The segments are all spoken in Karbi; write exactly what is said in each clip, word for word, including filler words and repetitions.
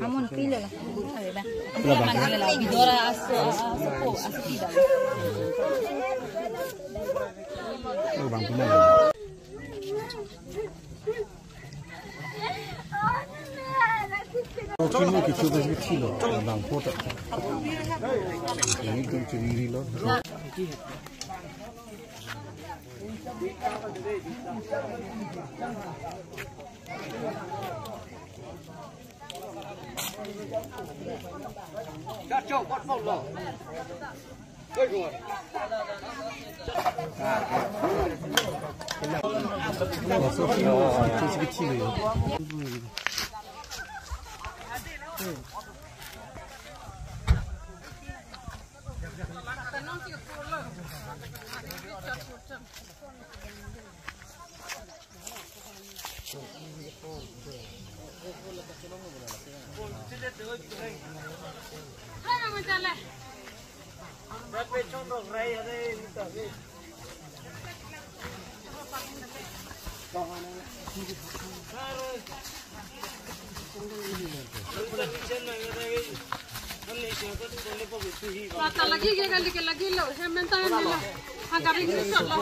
Amun pilo la. Bidora aso aso po aso pida. Lo bang pina. Kini kichu besi kilo bang pota. Ini tu ciri lo. Pata lagi ke kali ke lagi lo, hem mentan lo. Hangkari ni solo.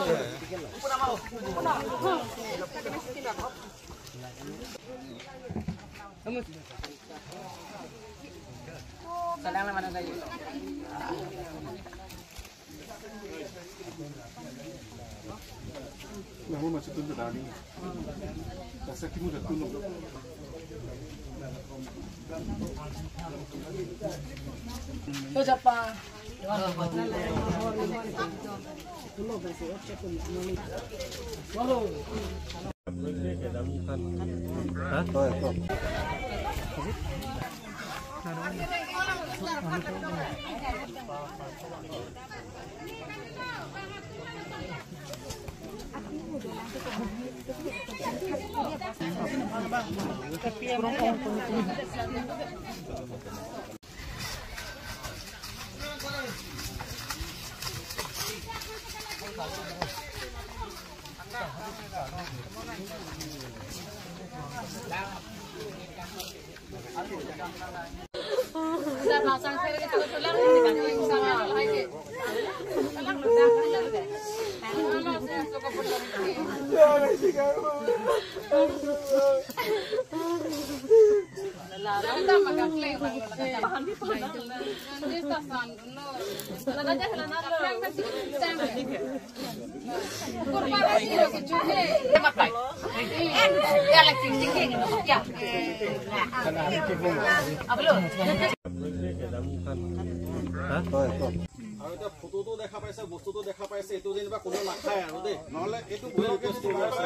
আৰু এতিয়া ফটোটো দেখা পাইছে, বস্তুটো দেখা পাইছে, এইটো যেনিবা কোনো নাখায় আৰু দেই, নহ'লে এইটো বেয়া বস্তু হৈ আছে।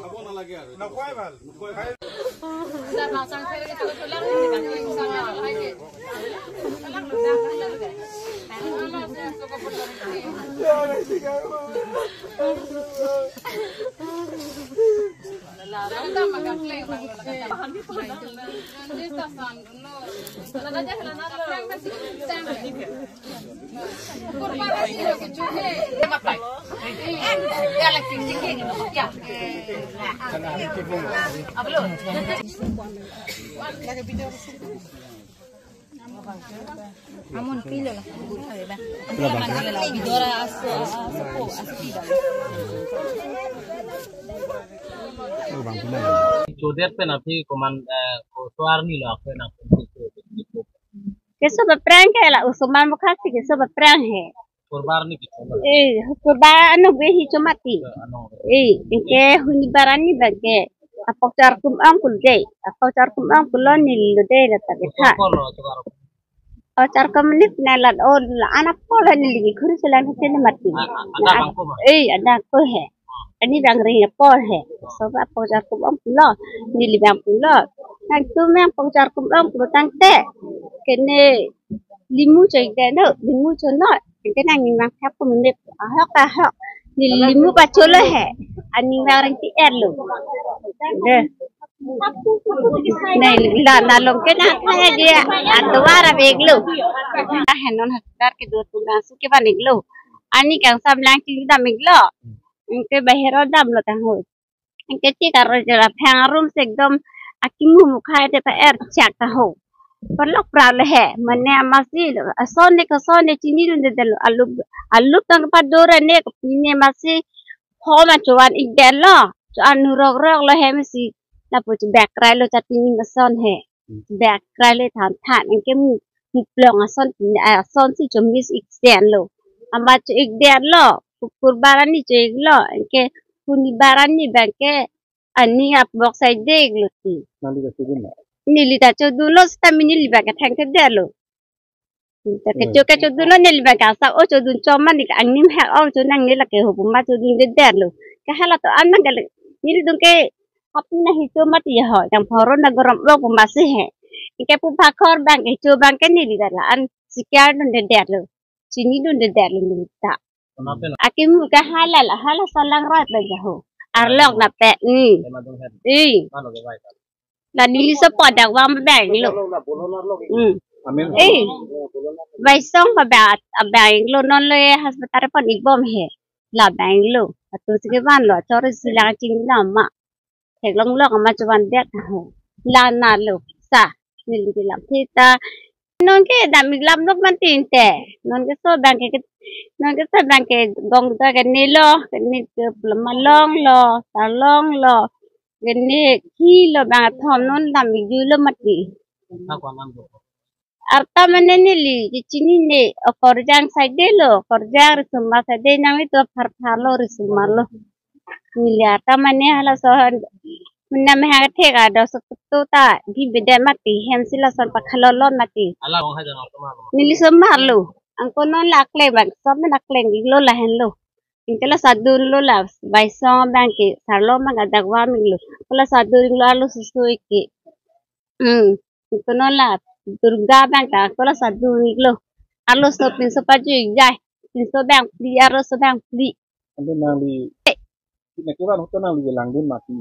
খাব নালাগে আৰু। Amun pilo la. Bidora aso aso po aso pida. Chodet pen aphi koman, eh, kosoar ni lo ako nang. Keso baphrang ke la osomar mukha si keso baphrang he. Kurbar ni kichoma. Eh, kurbar ano be hi chomati. Ano. Eh, ke huni baran ni bage. Apok charkum ang kul de. Apok charkum ang kul lo neli lo de la ta betha. Apok lo charkum. Oh, charkum ni pina la o la anak polo neli khuri selan hete mati. Ada bangko ma? Eh, ada ko he. Ani bang ring apor he. So ba apok charkum ang kul lo. Neli bang kul lo. Nang tu me apok charkum ang kul lo tangte. Kene limu choi de no, limu cho no. Ente nang ning bang thap ko meme ahok ahok. Neli limu pacholo he. Aning bang reng ti er lo. De. Neli la nalong ke na thaya dia. Adwar abeg lo. Ah, he non hospital ke do tu na su ke ba ning lo. Ani kangsam lang chingdam iklo. Anke bahero damlo ta ho. Anke tik aroi jera phang arum si ekdom akimu mukhai te pa er chak ta ho. Parlok pra le he. Mane amatsi lo. Ason ne kason ne chinidundedetlo. Alup, alup tang padora ne kapine amatsi. Ho ma chovan ikdetlo. Chovan nurok rok lo he amatsi. Lapu chebak krai lo chatini ason he. Bak krai le than than anke mu, muplong ason, ason si chomis iksen lo. Amat cho ikdetlo. Hukur barani cho iklo. Anke huni barani abangke ani apok sai dek lo ti. Nangli ta chodun lo. Neli ta chodunlo seta mini neli abangke thengthedetlo. Ta kecho kechodunlo neli abangke asa o chodun choman ni angnim hek ong chonang ne lake ho puma chodundedetlo. Ke hala to an abangke neli dungke hapna hicho mati ho. Yang phoro na gorom lo puma si he. Anke pu phakhor abangke hicho abangke neli ta la-an sikiar dundedetlo. Chinidundedetlo neli ta. Akimu ke hala la hala salang rat abangke ho. Arlok na pe ni. Eh. La neli so po dak vang abang lo. Hmm. Amen. Eh. Vaisong pa ba abang lo non lo ye hospital pon ikbom he. La abang lo. Atu sige van lo. Chori silang ching lama. Theklong lok ama chovan det ho. La na lo. Sa. Neli ke lam thita. Non ke dam ik lam lok man tin te. Non ke so abangke, non ke so abangke gong ta ke ne lo, ke ne ke malong lo, talong lo, ke ne ki lo abang thom non dam ik ju lo mati. Arta mane neli ke chinine o Korjang side lo, Korjang Risomar side nangli to phar phar lo Risomar lo. Neli arta mane hala so han mena me ha thek ado so tu ta di bede mati hem si lason pakhalolon mati. Neli Somar lo. Angko non la akleng abang, so men akleng iklo lahenlo. Anke la sadunlo la, Vaisong abangke, sarlo abang adak vam iklo. Ko la sadun iklo arlo susu ik ke. Hmm. Angko non la, Durga abangke, ko la sadun iklo. Arlo so pinso paju ikjai. Pinso abang phli, arlo so abang phli. Ante nangli, eh, tina kevan hoto nangli langdun mati.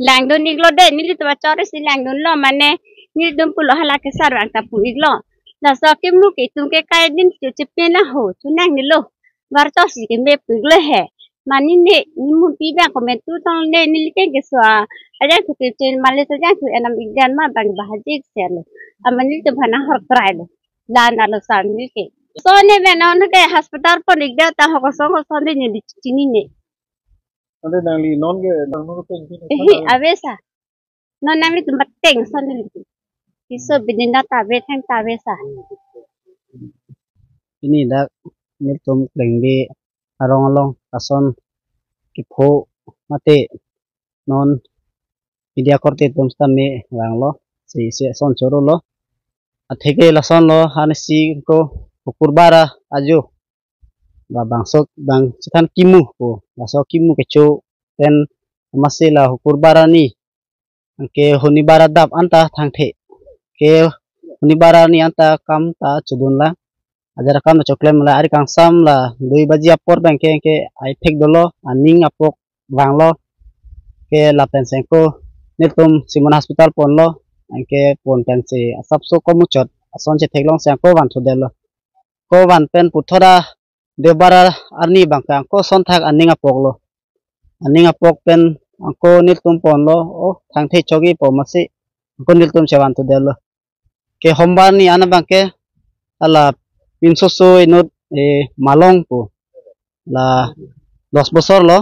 Langdun iklo de, neli to ba chori si langdunlo mane, nelitum pulo hala kesar abang ta pu iklo. Laso akimu ke itum ke kai din chu chepena ho, chonang nelo. Var chok si keme pu iklo he. Mane ne, ne mumpi abang komentu tong ne, neli keng keso a. Ajang thu ke chen male sa jang thu enam ikdan ma abang bahajik selo. Ama nelitum phana hor krai lo. La na lo san neli ke. So ne ben on ke hospital pon ikdet ta ho kosong kosong de neli chinine. Ante nangli non ke nang non ke Ehe, avesa. Non nanglitum bateng son nelitum. Piso bini na ta ave thang ta avesa. Pini dak nelitum Klengbi arong along ason kepho mate non media korte atum sitame vanglo si si ason chorolo. Atheke lason lo, ansi ko Hukur bara ajo. Ba bangso bang chethan kimu ko, laso kimu kecho pen amatsi la Hukur bara ni. Anke huni bara adap anta thangthe. Ke huni bara ni anta kam ta chodun la. Ajar kam ta choklem la, ari kangsam la dui baji apor abangke, anke ai thek dolo, aning apok vanglo. Ke lapen sengko nelitum Simon Hospital ponlo. Anke pon pensi asapso komuchot ason chetheklong si angko van thudetlo. Ko van pen puthot a Debara arni abangke angko sonthak aning apoklo. Aning apok pen angko nelitum ponlo, oh, thangthe chokji pu amatsi angko nelitum chevan thudetlo. Ke Hombar ni an abangke hala pinso so inut, eh, malong pu. La dos bosor lo,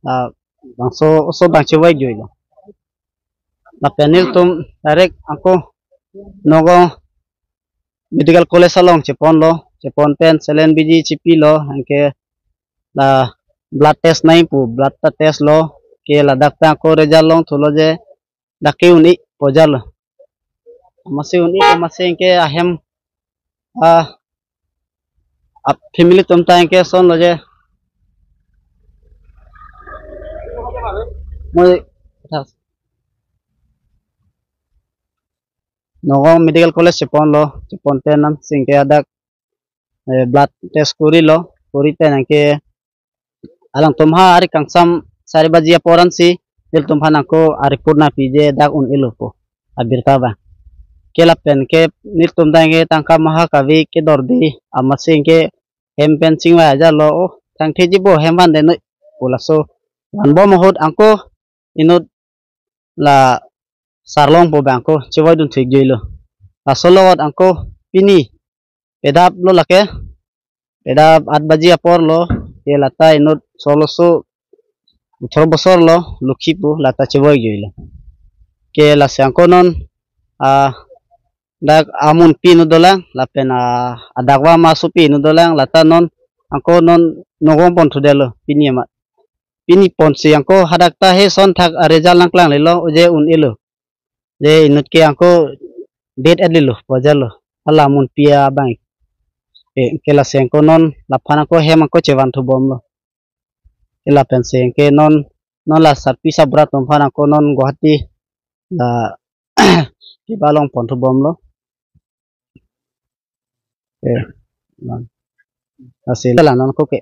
la bangso oso abang chevai juilo. Lapen nelitum direct angko Nagaon Medical College along cheponlo, chepon pen saline biji chepilo, anke la blood test nangji pu, blood ta test lo, ke ladak ta angko result longthulo je, dak ke un-e pu ajatlo. Amatsi un-e pu amatsi anke ahem, ah, ap family atum ta anke sonlo je. Moi, Nagaon Medical College cheponlo, chepon pen ansi anke adak, eh, blood test korilo, kori pen anke alangtum ha ari kangsam sari baji apor ansi nelitum aphan angko a-report nangpi je dak un-elo pu abirta abang. Ke lapen ke nelitum ta anke tangka maha kave kedorde amatsi anke hem pen chingvai ajat lo, o, thangthe jibo hem van de noi pu laso vanbom ahut anke inut la Sarlongpo abang anke chevoidun thekjoilo. Laso logot anke pini pedap lo lake, pedap aat baji apor lo, ke lata inut solo so uthor bosor lo, Lokhi pu lata chevoijoilo. Ke lasi anke non, ah, dak amunpi inut dolang, lapen, ah, adakvam asopi inut dolang, lata non anke non nogong pon thudetlo pini amat. Pini ponsi anke hadak ta he son thak a-result nangklanglelo, oje un-elo. Je inut ke anke det-etlelo, pu ajat lo. Hala amunpi abang. Eh, ke lasi anke non laphan anke hem anke chevan thubomlo. Ke lapensi anke non, non la sarpi sarbura atum aphan anke non Guwahati la keba long pon thubomlo. Eh, non. Lasi la non anke ke.